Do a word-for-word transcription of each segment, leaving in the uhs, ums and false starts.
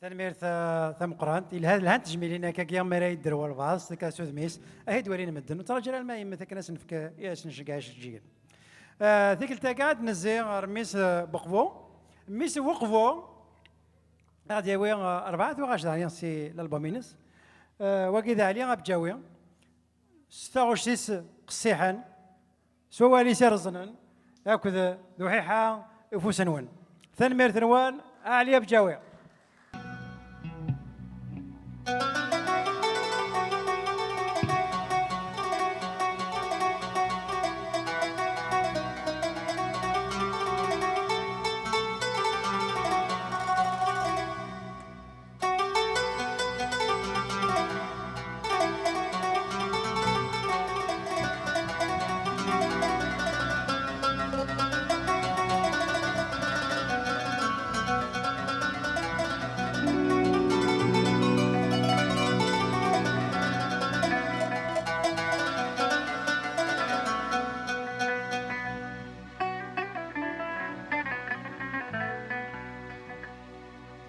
Tanemmirt, eh, tameqqrant. Yelha, lhant tejmilin akka, mi ara yedder walbaɛḍ s tkerra s udem-is, ad t-id-walin medden. Ur ttṛaǧu ara alma yemmet akken ad s-nefk, eh, ad s-nceggeɛ iceǧǧigen. Eh, tikkelt-agi ad d-nezzi ɣer mmi-s, eh, Buqbu. Mmi-s Buqbu, ad d-yawi, eh, rebɛa tuɣac daɣen si lalbum-ines. Eh, wagi d Ɛli Abǧawi. S taɣect-is qessiḥen, s wawal-is ireẓnen, akked d uḥiḥa ufus-nwen. Tanemmirt-nwen, Ɛli Abǧawi.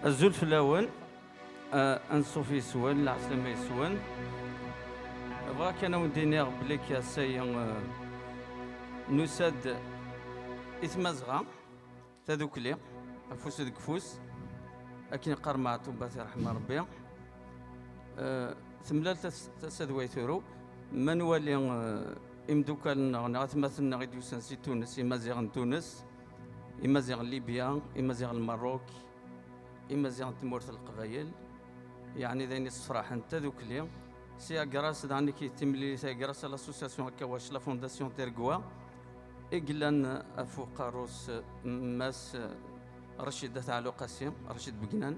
Azul fell-awen. Ah, anṣuf yes-wen, lɛeslama yes-wen. Bɣiɣ kan ad wen-d-iniɣ belli ass-agi, ah, nusa-d i Tmazɣa, tadukli, afus deg ufus, akken yeqqar Meɛtuba, tirḥem Rebbi. Ah, temlal tas-, tasa d way turew, ma nwali, ah, imdukal-nneɣ neɣ atmaten-nneɣ i d-yusan si Tunes, Imaziɣen n Tunes, Imaziɣen n Libya, Imaziɣen n Lmerruk, Imaziɣen n tmurt n Leqbayel, yeɛni d ayen yessefraḥen tadukli. Si agras daɣen i k-yettimlili tagras à l'association Akawac, la fondation Tergwa, i yellan ɣef uqerru-s Mass Racid At Ɛli Uqasi, Racid Begnan,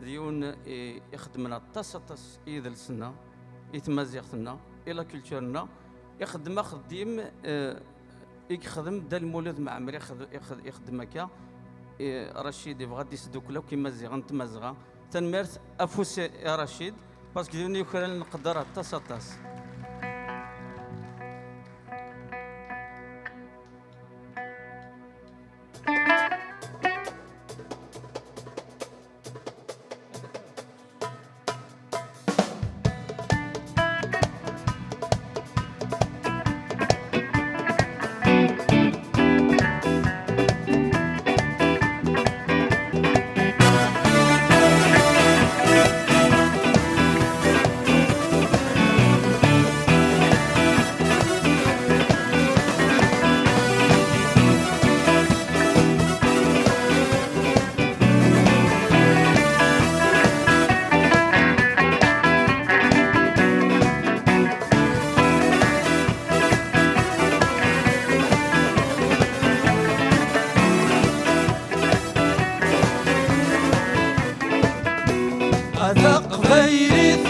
d yiwen i ixeddmen aṭas, aṭas i yidles-nneɣ, i tmaziɣt-nneɣ, i la culture-nneɣ, ixeddem axeddim, eh, i yexdem Dda Lmulud Mɛemmri, ixed-, ixed-, ixeddem akka. I Racid yebɣa ad d-isdukkel akk Imaziɣen n Tmazɣa. Tanemmirt, afus i, i Racid, parce que d yiwen yukran nqedder aṭas, aṭas. A taqbaylit,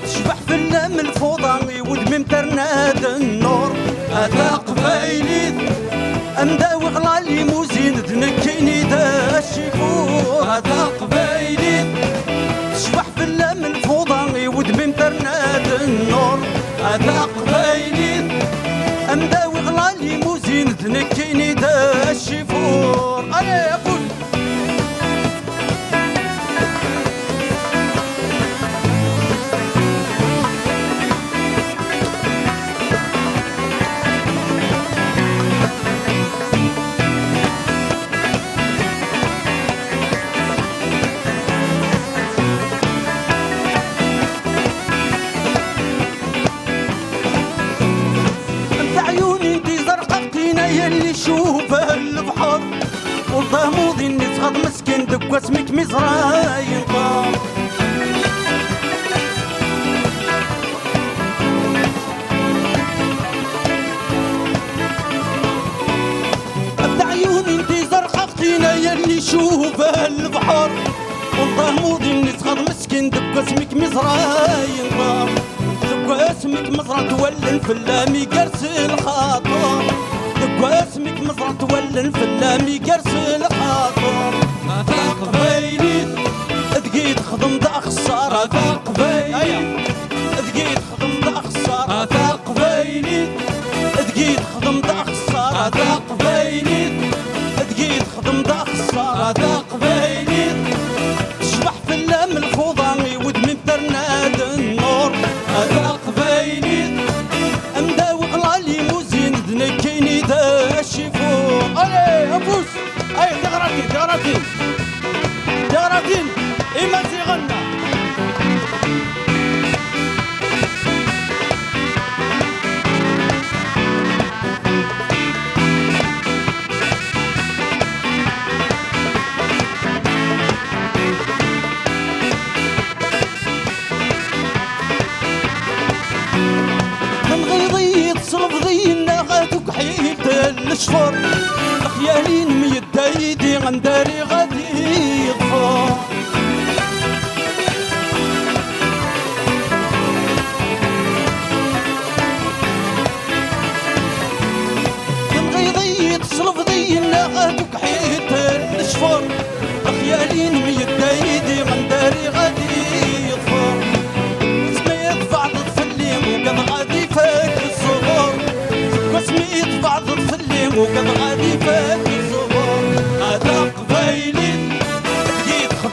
tecbeḥ fell-am lfuḍa, i wudem-im terna-d nnur. A taqbaylit, am dawiɣ la limousine, d nekkini d acifuṛ. A taqbaylit, tecbeḥ fell-am lfuḍa, i wudem-im terna-d nnur. A taqbaylit, am dawiɣ la limousine, d nekkini d acifuṛ. Allez, afus! Am teɛyunin tizerqaqin, ay allen icuban lebḥer. Ur d amuḍin i tɣaḍ meskin deg wasmi kem-iẓra yenṭer. Am teɛyunin tizerqaqin, ay allen icuban lebḥer. Ur d amuḍin i tɣaḍ meskin deg wasmi kem-iẓra yenṭer. Deg wasmi kem-ẓrant wallen fell-am iger s lxaṭer. Deg wasmi kem-ẓrant wallen fell-am iger s lxaṭer. A taqbaylit, deg-i texdem d axeṣṣar. A taqbaylit, deg-i texdem d axeṣṣar. A taqbaylit, deg-i texdem d axeṣṣar. A taqbaylit, deg-i texdem d axeṣṣar. A taqbaylit, tecbeḥ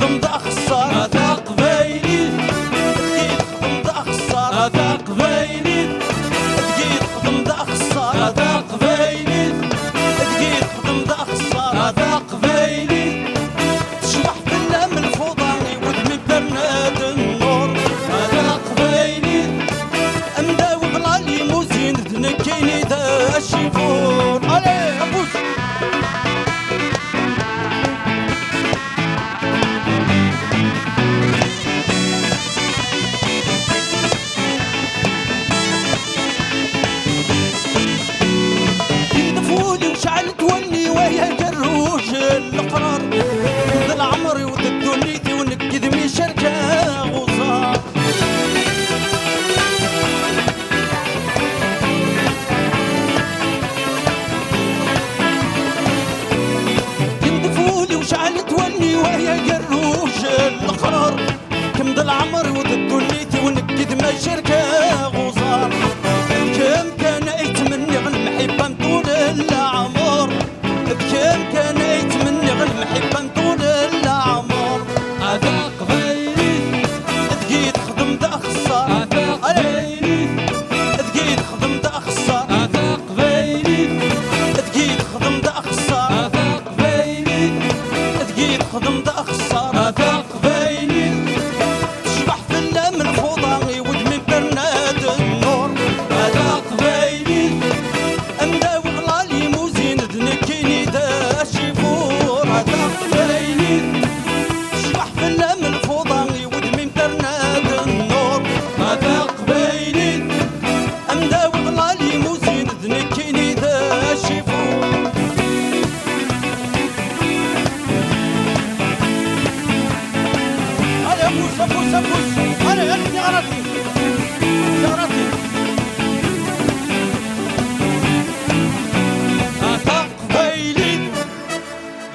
texdem d axeṣṣar a taqbaylit. Deg-i texdem d axeṣṣar a taqbaylit. Deg-i texdem d axeṣṣar a taqbaylit. Deg-i texdem d axeṣṣar a taqbaylit. Tecbeḥ fell-am lfuḍa i wudem iberna d nnur a taqbaylit. Am dawiɣ la limousine d nekkini d acifur. Allez, abus! Yendef wul-iw, ceɛlent wallen-iw, ay agerruj n leqrar. D leɛmer-iw d ddunit-iw, nekk d mi cerkeɣ uẓar. Yendef wul-iw, ceɛlent wallen-iw, ay agerruj n leqrar. Kemm d leɛmer-iw d ddunit-iw, nekk d ma cerkeɣ uẓar. D kemm kan ay ttmenniɣ lemḥibba n ṭul leɛmer. D kemm kan ay ttmenniɣ lemḥibba n ṭul leɛmer. A taqbaylit. Deg-i texdem d axeṣṣar. A taqbaylit. Deg-i texdem d axeṣṣar. A taqbaylit. Deg-i texdem d axeṣṣar. A taqbaylit. Deg-i texdem d axeṣṣar a taqbaylit. Tecbeḥ fell-am lfuḍa i wudem iberna d nnur a taqbaylit. Am dawiɣ la limousine d nekkini d acifur a taqbaylit. Tecbeḥ fell-am lfuḍa i wudem iberna d nnur a taqbaylit. Am dawiɣ la limousine d nekkini d acifur. Allez, abus, abus, abus. Allez, allez, tiɣratin. Tiɣratin. A taqbaylit.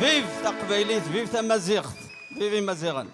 Vive taqbaylit, vive tamaziɣt. Vive Imaziɣen.